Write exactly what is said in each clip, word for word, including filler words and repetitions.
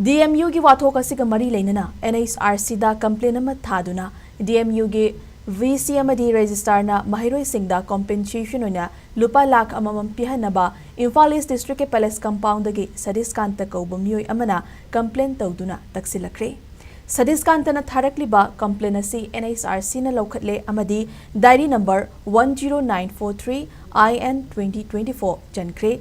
D M ꯌꯨꯒꯤ ꯋꯥꯊꯣꯛ ꯑꯁꯤꯒ ꯃꯔꯤ ꯂꯩꯅꯅ ꯑꯦꯟ ꯑꯩꯆ ꯑꯥꯔ ꯁꯤꯗ complaint ꯑꯃ ꯊꯥꯗꯨꯅ ꯗꯤ ꯑꯦꯝ ꯌꯨꯒꯤ ꯚꯤ ꯁꯤ ꯑꯃꯗꯤ ꯔꯦꯖꯤꯁꯇ꯭ꯔꯥꯔꯅ ꯃꯍꯩꯔꯣꯏꯁꯤꯡꯗ compensation ꯑꯣꯏꯅ ꯂꯨꯄꯥ ꯂꯥꯈ ꯑꯃꯃꯝ ꯄꯤꯍꯟꯅꯕ ꯏꯝꯐꯥꯜ ꯏꯁ ꯗꯤꯁꯇ꯭ꯔꯤꯛꯀꯤ ꯄꯦꯂꯦꯁ ꯀꯝꯄꯥꯎꯟꯗꯒꯤ ꯁꯇꯤꯁꯀꯥꯟꯇ ꯀꯧꯕ ꯃꯤꯑꯣꯏ ꯑꯃꯅ complaint ꯇꯧꯗꯨꯅ ꯇꯛꯁꯤꯜꯂꯛꯈ꯭ꯔꯦ꯫ ꯁꯇꯤꯁꯀꯥꯟꯇꯅ ꯊꯥꯔꯛꯂꯤꯕ complaint ꯑꯁꯤ ꯑꯦꯟ ꯑꯩꯆ ꯑꯥꯔ ꯁꯤꯅ ꯂꯧꯈꯠꯂꯦ ꯑꯃꯗꯤ diary number one zero nine four three I N twenty twenty four ꯆꯟꯈ꯭ꯔꯦ꯫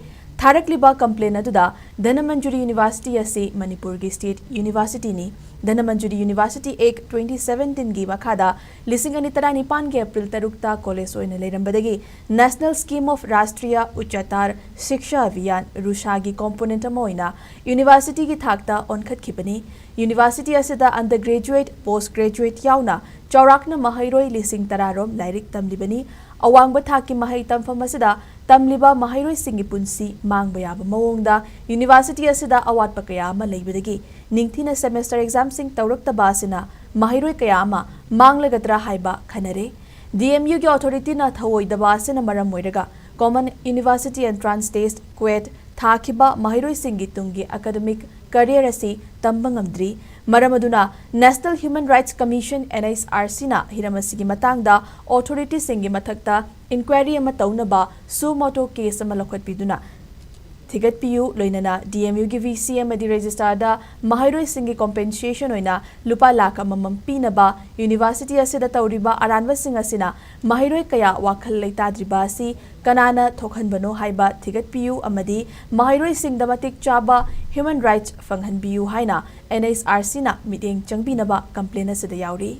ꯊꯥꯔꯛꯂꯤꯕ complaint ꯑꯗꯨꯗ ꯙꯅꯃꯟꯖꯨꯔꯤ ꯌꯨꯅꯤꯚꯔꯁꯤꯇꯤ ꯑꯁꯤ ꯃꯅꯤꯄꯨꯔꯒꯤ state universityꯅꯤ꯫ Dhanamanjuri university Act twenty seventeenꯒꯤ ꯃꯈꯥꯗ ꯂꯤꯁꯤꯡ ꯑꯅꯤ ꯇꯔꯥꯅꯤꯄꯥꯟꯒꯤ ꯑꯦꯄ꯭ꯔꯤꯜ ꯇꯔꯨꯛꯇ ꯀꯣꯂꯦꯖ ꯑꯣꯏꯅ ꯂꯩꯔꯝꯕꯗꯒꯤ National Scheme of Rashtriya Ucchatar Shiksha Abhiyan, ꯔꯨꯁꯥꯒꯤ component ꯑꯃ ꯑꯣꯏꯅ ꯌꯨꯅꯤꯚꯔꯁꯤꯇꯤꯒꯤ ꯊꯥꯛꯇ ꯑꯣꯟꯈꯠꯈꯤꯕꯅꯤ꯫ ꯌꯨꯅꯤꯚꯔꯁꯤꯇꯤ ꯑꯁꯤꯗ undergraduate, post graduate ꯌꯥꯎꯅ ꯆꯥꯎꯔꯥꯛꯅ ꯃꯍꯩꯔꯣꯏ ꯂꯤꯁꯤꯡ ꯇꯔꯥ ꯔꯣꯝ ꯂꯥꯏꯔꯤꯛ ꯇꯝꯂꯤꯕꯅꯤ꯫ ꯑꯋꯥꯡꯕ ꯊꯥꯛꯀꯤ ꯃꯍꯩ ꯇꯝꯐꯝ ꯑꯁꯤꯗ ꯇꯝꯂꯤꯕ ꯃꯍꯩꯔꯣꯏꯁꯤꯡꯒꯤ ꯄꯨꯟꯁꯤ ꯃꯥꯡꯕ ꯌꯥꯕ ꯃꯑꯣꯡꯗ ꯌꯨꯅꯤꯚꯔꯁꯤꯇꯤ ꯑꯁꯤꯗ ꯑꯋꯥꯠꯄ ꯀꯌꯥ ꯑꯃ ꯂꯩꯕꯗꯒꯤ ꯅꯤꯡꯊꯤꯅ semester examꯁꯤꯡ ꯇꯧꯔꯛꯇꯕ ꯑꯁꯤꯅ ꯃꯍꯩꯔꯣꯏ ꯀꯌꯥ ꯑꯃ ꯃꯥꯡꯂꯒꯗ꯭ꯔꯥ ꯍꯥꯏꯕ ꯈꯟꯅꯔꯦ꯫ ꯗꯤ ꯑꯦꯝ ꯌꯨꯒꯤ authorityꯅ ꯊꯧꯑꯣꯏꯗꯕ ꯑꯁꯤꯅ ꯃꯔꯝ ꯑꯣꯏꯔꯒ Common University Entrance Test, CUET, ꯊꯥꯈꯤꯕ ꯃꯍꯩꯔꯣꯏꯁꯤꯡꯒꯤ ꯇꯨꯡꯒꯤ academic career ꯑꯁꯤ ꯇꯝꯕ ꯉꯝꯗ꯭ꯔꯤ꯫ ꯃꯔꯝ ꯑꯗꯨꯅ National Human Rights Commission, N H R Cꯅ ꯍꯤꯔꯝ ꯑꯁꯤꯒꯤ ꯃꯇꯥꯡꯗ authorityꯁꯤꯡꯒꯤ ꯃꯊꯛꯇ inquiry ꯑꯃ ꯇꯧꯅꯕ suo motu case ꯑꯃ ꯂꯧꯈꯠꯄꯤꯗꯨꯅ ꯊꯤꯒꯠꯄꯤꯌꯨ, ꯂꯣꯏꯅꯅ D M Uꯒꯤ V C ꯑꯃꯗꯤ registrarꯗ ꯃꯍꯩꯔꯣꯏꯁꯤꯡꯒꯤ compensation ꯑꯣꯏꯅ ꯂꯨꯄꯥ ꯂꯥꯈ ꯑꯃꯃꯝ ꯄꯤꯅꯕ university ꯑꯁꯤꯗ ꯇꯧꯔꯤꯕ ꯑꯔꯥꯟꯕꯁꯤꯡ ꯑꯁꯤꯅ ꯃꯍꯩꯔꯣꯏ ꯀꯌꯥ ꯋꯥꯈꯜ ꯂꯩꯇꯥꯗ꯭ꯔꯤꯕ ꯑꯁꯤ ꯀꯅꯥꯅ ꯊꯣꯛꯍꯟꯕꯅꯣ ꯍꯥꯏꯕ ꯊꯤꯒꯠꯄꯤꯌꯨ ꯑꯃꯗꯤ ꯃꯍꯩꯔꯣꯏꯁꯤꯡꯗ ꯃꯇꯤꯛ ꯆꯥꯕ human rights ꯐꯪꯍꯟꯕꯤꯌꯨ ꯍꯥꯏꯅ N H R Cꯅ ꯃꯤꯠꯌꯦꯡ ꯆꯪꯕꯤꯅꯕ complaint ꯑꯁꯤꯗ ꯌꯥꯎꯔꯤ꯫